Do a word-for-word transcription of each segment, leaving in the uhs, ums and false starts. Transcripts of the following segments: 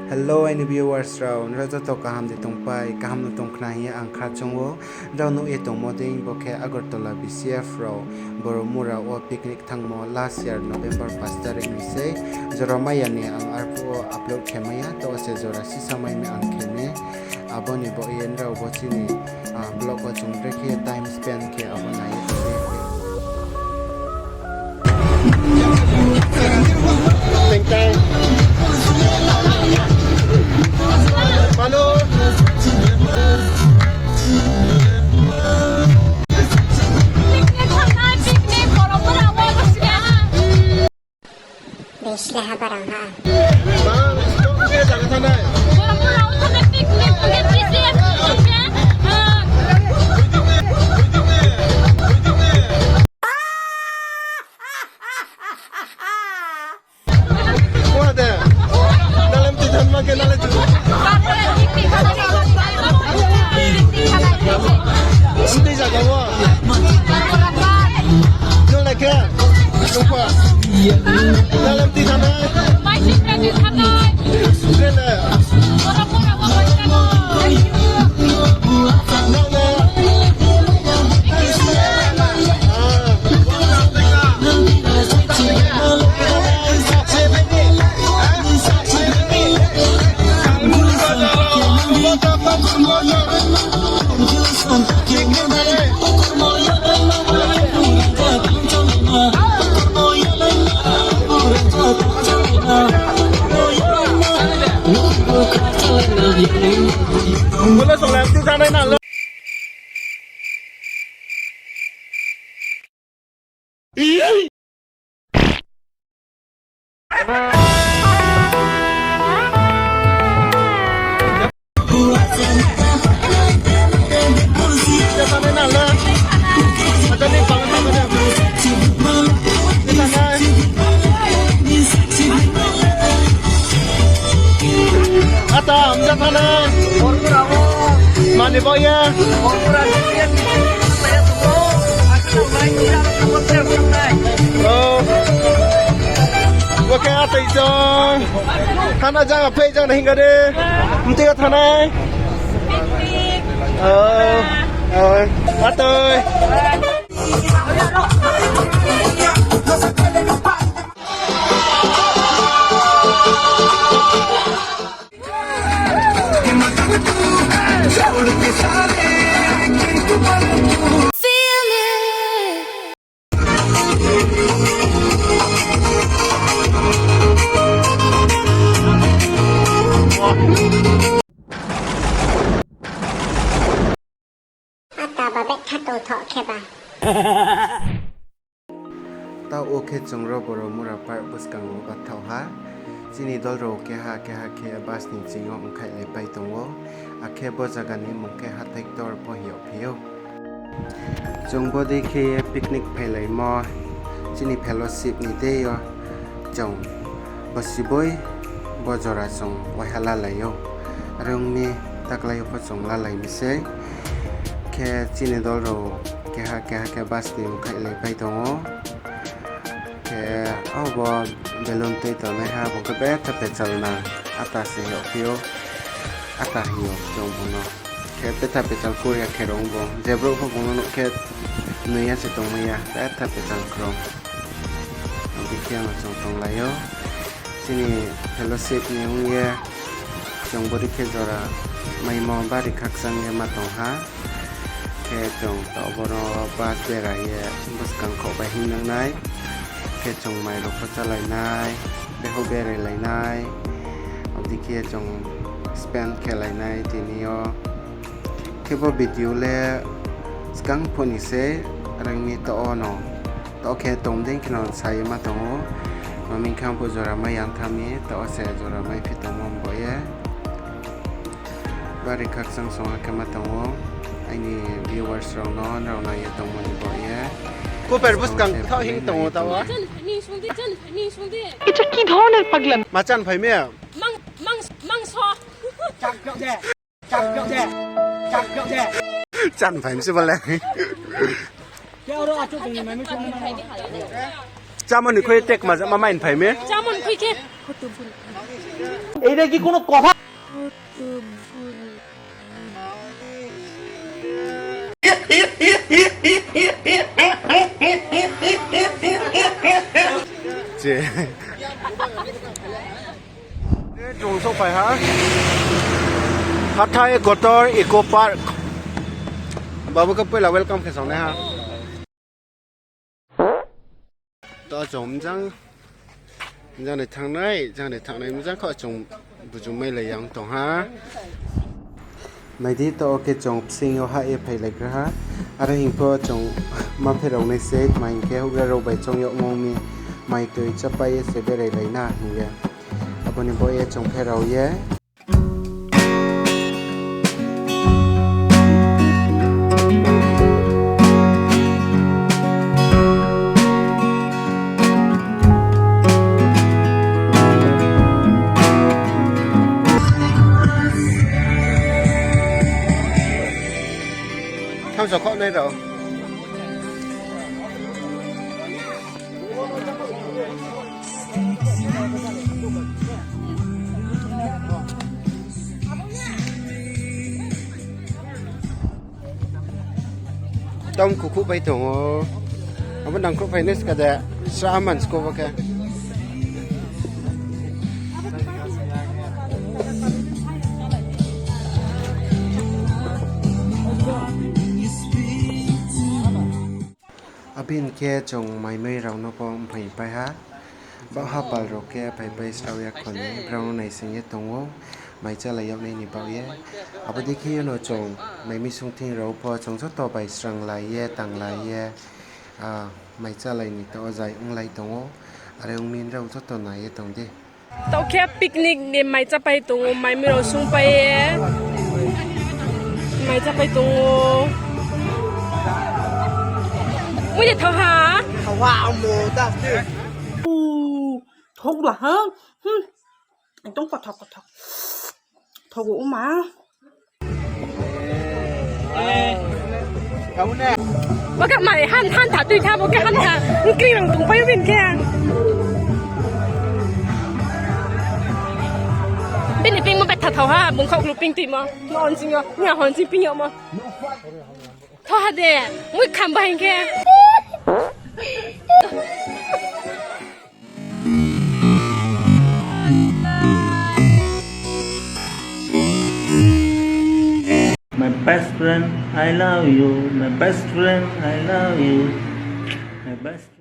Hello aini viewers rao, nrao joto kaham de tongpai, kaham no tongkhna hing ye ang kha choung ou. Nrao nuh ye tongmo dei bo khe Agartala B C F rao Boromura wo picnic thanngmo last year November পাঁচ তারিখ ni sei. Jora mai ya ni ang arphuh wo upload khe mai ya, to se jora sisa mai mi ang khe mi. Abo ni baoh ye nrao bo chini vlog wo chung brekhe time spend khe abo nai ye tong di. Bisle ha barang ha. Sini jaga wo. Nung le khe? Nungkha. Nalem ti thanai. Nung le. Ata, hamja thanai. Mani bo ya. Oh. Bo khe atoi jang. Thana jang, aphai jang na hingga de. Mtui ya thanai. Oh. Oh. Atoi. Ata ba bek kha tongthoh khe ba. Taoh wo khe chung ro Boromura park buskang wo bathaoh ha. Chini dol rao keha keha khe bus ni ching yo ongkhaihlai pai tong ou. Akhe bo zaga ni mung khe Hathai Ktor pho hing yagphi ou. Chung bodei khe picnic phailaimo chini fellowship ni tei yo chung bosiboi bo jora chung waiha lalai ou. Are ong mi taklái yo pho chung lalai mi sei. Khe chini dol rao keha keha khe bus ni ongkhaihlai pai tong ou. Khe abo balloon tui tongnaiha bung khe betha pechalna ata se hing yagphi ou. Ata hing yo chung bung no. Khe betha pechal kur ya khe rung bung. Je brouh pho bung no nuh khe nui ya se tongmai ya. Betha pechal krung. Abo dei khe ang chung tonglai ou. Chini fellowship ni ong ye chung bodei khe jora maimo bari khakchang ye ma tong ha. Khe chung taoh boro bus bera ye buskang khoh bai hingnang nai. Khe chung mai rao pho chálai nai, beho berai lai nai. Abo dei khe chung spend khe lai nai tini yo. Khe bo video le skang phuh ni se, are ong mi taoh wo no. Taoh khe tong dei kheno sa ye ma tong ou. Mami khe ang pho jora mai yang thanng mi, taoh wo se jora mai phi tongmo bo ye. Bari khakchang song ha khe ma tong ou. Aini viewers rao no, nrao nai ye tongmo ni bo ye. Kuper buskang thaoh hing tong ou taoh wo. এটা কি ধরনের পাগলামি? Ma chan phai mi? Chan phai mi se bale. Chámo ni khui tek ma jama main phai mi. Chámo ni khui khe. এইটা কি কোনো কথা? Che. Chung souhphai ha. Hathái Kotor Eco Park. Babu khe poila welcome khe songnai ha. To chung mjang, mjang ni thangnai, jang ni thangnai mjang kho chung bujung mai lai yang tong ha. Nai di to, o khe chung bsing yo hah ye phailaigra ha. Are hing pho chung ma pherao nai se, tma hing khe houhgra rao bai chung yagmo mi mai toi chápai ye se berai lai na hing ye. Abo ni bo ye chung pherao ye. Thamsa khaoh nai rao. Tong kukhuh bai tong ou. Abo nangkhruh phai nai ska de, sra man sko bo khe. Abini khe chung maimui rao no pho mphaipai ha. Baohha pal rao khe phaipai srao ya kho ni, brao no naising ye tong ou, mai chálai yag nai ni baoh ye. Abo dei khe yono chung maimui sungthing rao pho chung joto bai sranglai ye, tanglai ye, ah, mai chálai ni taoh wo zai onglai tong ou, are ong mi nrao joto nai ye tong di. Taoh khe picnic ni mai chápai tong ou, maimui rao sungpai ye. Mai chápai tong ou. Mui de thao ha? Thao ha, amo, das de. Thao la ha. Hmm. Ekdom kothok, kothok. Thao o ma. Bo khe mai han, hantha tui tha, bo khe hantha. Kri rang tongpai o bini khe. Bini pingmo betha thao ha, bung khaoh klu ping tuimo. Mo hon sing yo, nia hon sing ping yagmo. Thao ha de, mui kham bahai khe. My best friend, I love you. My best friend, I love you. My best friend.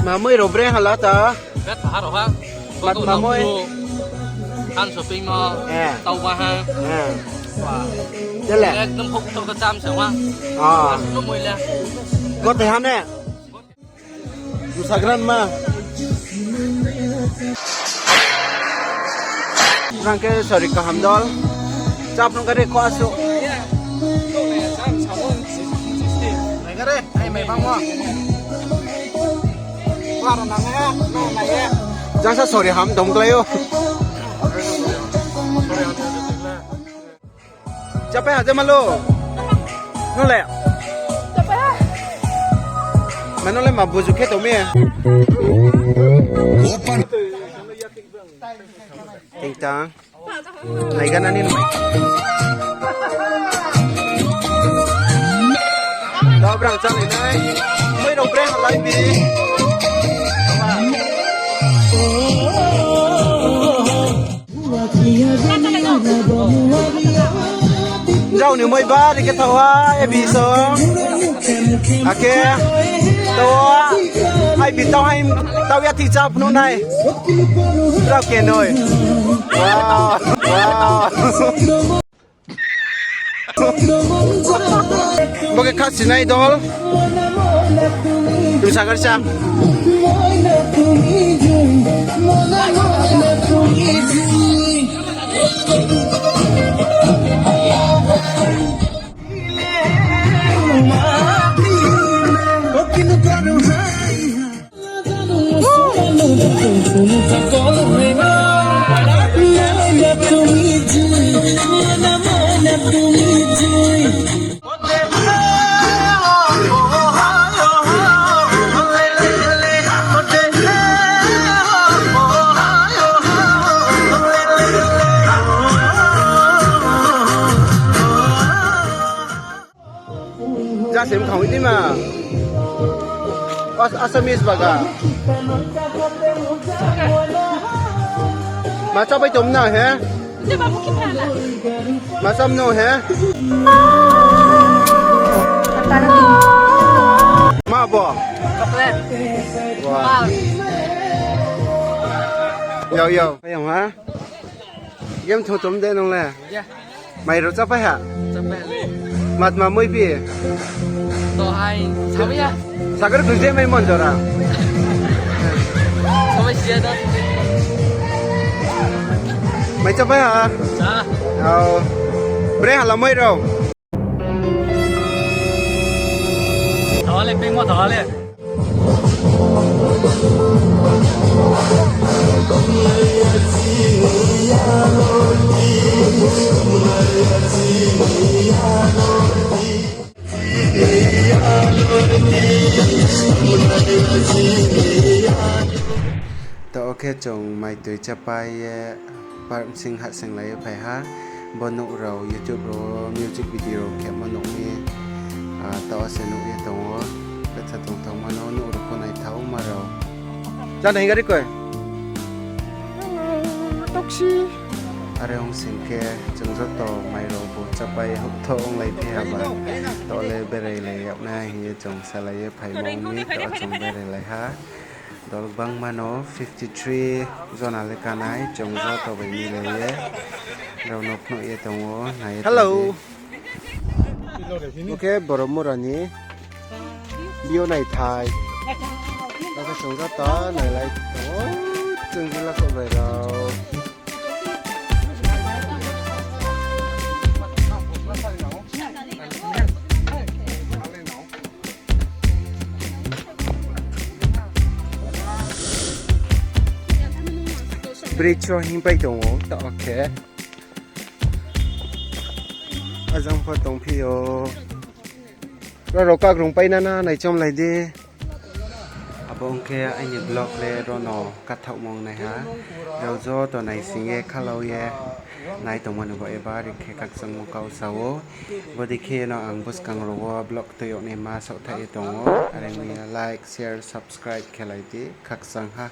Ma mui rao bre hala ta? Bre tha ha rao ha. Mat ma mui. Han soping no. Eh. Tau ba ha. Eh. Wa. Dele. Ekdom khok khok cham se wa. Ah. As no mui le. Gote ham ne. Musagran ma. Rang khe sori kaham dol. Chap nung gari ko asu. Nai gari, ai mai bang mo. Jangsa sori ham dom klai o. Chapai ha je malo. Nung le? Ma nung le ma buju khe tong mi. Tingtang. Nai gana ni nai. Dao brang chá nai nai. Mui rao brang lai bi. Jao ni moi bari khe thao ha, ebi song. Akhe tao ha, ai bi tao hai, tao ya thi chá phnuh nai. Brao ke noi. Wow, wow. Bo khe khasinai dol. Misa garsa. Jasim khau ini ma. As-, Assamese baga. Ma chapai tom na he? Ma cham no he? Ma bo? Chocolate. Wow. Wow. Yau, yau. Ayang ha? Game thong tom de nung le? Ya. Mai rao chapai ha? Chapai ha le. Matma moi phi? To hai, sabai ya. Sakar khung je mai mon jora. Sabai sia da. Mai chapai ha? Cha. Au. Bre hala moi rao. Thale, ping mo thale. Taoh khe chung mai tui chapai ye, park bsing hahsoinglai ye phai ha. Bo nouh rao YouTube rao music video rao khemo nouh mi, ah, taoh se nuh ye tong ou. Betha tongthokma no nouh rao pho naithaoma rao. Jana hing gari koi. Toksi. Are ong sing khe chung joto mai rao bo chapai houhtho onglai phi ha ba. Taoh le berailai yag nai hing ye chung salai ye phaimo mi, taoh chung berailai ha. Dol gbangma no fifty three jona le kanai, chung joto bai milai ye rao no phnuh ye tong ou, nai ye tong di. Hello. Bo khe Boromura ni view naithai. Bo khe chung joto nailai tong ou, chung jila souhbai rao. Bridge wo hingpai tong ou, taoh khe. Ajang pho tongphi ou. Ro rao kakrung pai nana naichomlai di. Abo ong khe aini vlog le ro no kathaohmo ong nai ha. Rao joto naising ye khalau ye nai tongmo ni bo eba ri khe khakchangmo kau sa ou. Bodei khe no ang buskang rao wo vlog tui yag naima saohthaih ye tong ou. Are ong mi like, share, subscribe khelai di khakchang ha.